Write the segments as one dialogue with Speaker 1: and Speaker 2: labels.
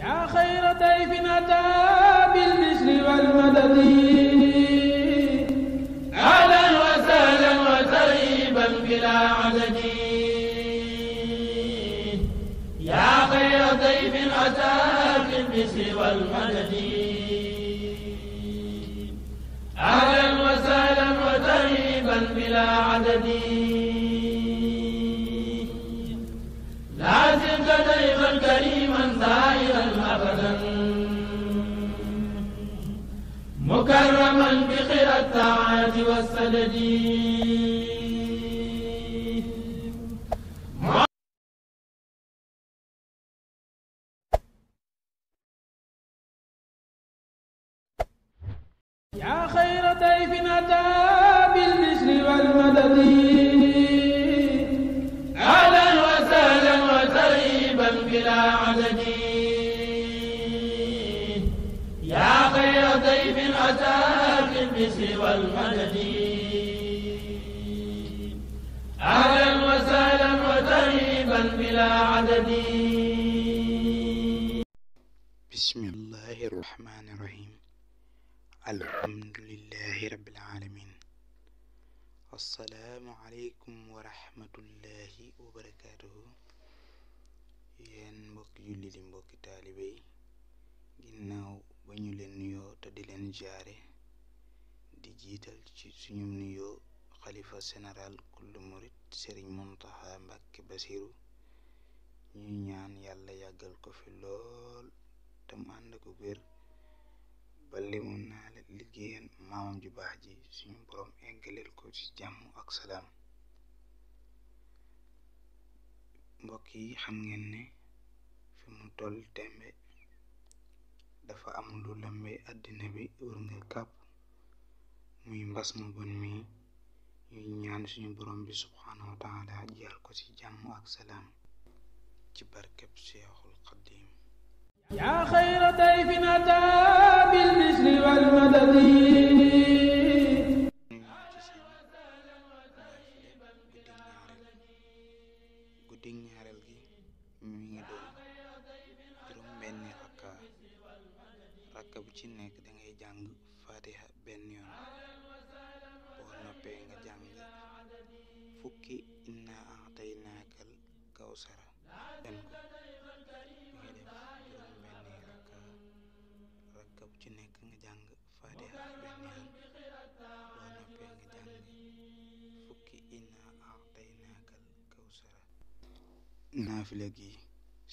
Speaker 1: yaa xayra dayfin ataa bil bishri wal madadi ahlan wa sahlan wa tarhiban bilaa adadi yaa xayra dayfin ataa bil bishri wal madadi ahlan wa sahlan wa tarhiban bilaa adadi لازمت ضيفا كريما زائرا ابدا مكرما بخير الطاعات والسدد يا خير ضيف اتى بالبشر والمدد اهلا وسهلا وترحيبا بلا عدد يا خير ضيف اتى بالبشر والمدد اهلا وسهلا وترحيبا بلا عدد
Speaker 2: بسم الله الرحمن الرحيم الحمد لله رب العالمين assalaamu aleykum wa rahmatullahi wa barakaatuhu yéen mbokki julli di mbokki taalibe yi ginnaaw ba ñu leen nuyoo te di leen jaare di jiital ci suñu nuyoo xalifa général kullu murit Sëriñ Muntaxa Mbàkke Basiru ñu ñaan yàlla yàggal ko fi lool te mu ànd ko wér ba li mu naa la liggéeyal maamam ju baax ji suñu borom eggaleel ko ci jàmm ak salaam. mbokk yi xam ngeen ne fi mu toll tembe dafa am lu lëmbe àddina bi wër nga kàpp muy mbas mu bon mi ñuy ñaan suñu borom bi subhaanahu wa taala jaar ko ci jàmm ak salaam ci barkeb Seexul Xadiim.
Speaker 1: yaa xayra dayfin ataa bil bishri wal madadi
Speaker 2: guddi ñaareel gi mi ngi doon juróom benni rakka bu ci nekk dangay jàng fatiha benn yoon boo noppee nga jàng fukki inna a'taynaakal kawsara dem ko ngay def juróom benni rakka bu ci nekk nga jàng fatiha benn yoon boo noppee nga jàng fukki inna a'taynaakal kawsara. naafila gi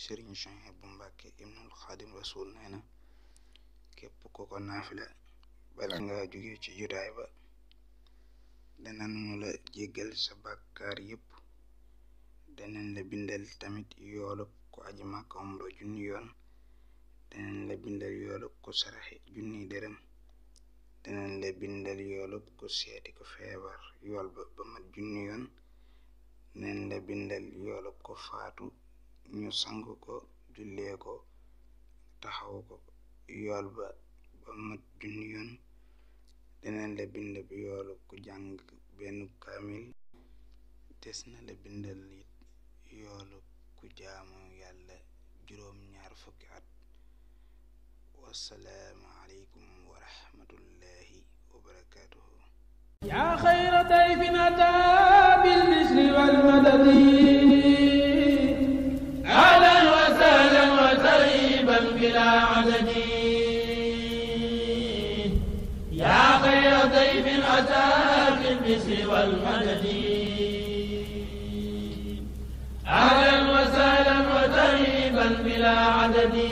Speaker 2: Sëriñ Suhaybu Mbàkke ibnul Xaadim Rasuul nee na képp ko ko naafila bala nga jóge ci jotaay ba danañu la jéggal sa bàkkaar yépp, danañ la bindal tamit yoolub ko aji Màkka umra junni yoon, danañ la bindal yoolub ko saraxe junni dërëm, danañ la bindal yoolub ko seeti ko feebar yool ba mat junni yoon, danañ la bindal yoolub ko faatu ñu sang ko jullee ko taxaw ko yool ba mat junni yoon, danañ la bind bi yoolub ku jàng benn kaamil, des na la bindal it yoolub ku jaamu yàlla juróom ñaar fukki at. wassalaamu aleykum wa rahmatullahi wa barakaatuhu.
Speaker 1: yaa xayra dayfin ataa bil bishri wal madadi ahlan wa sahlan wa tarhiban bilaa adadi yaa xayra dayfin ataa bil bishri wal madadi ahlan wa sahlan wa tarhiban bilaa adadi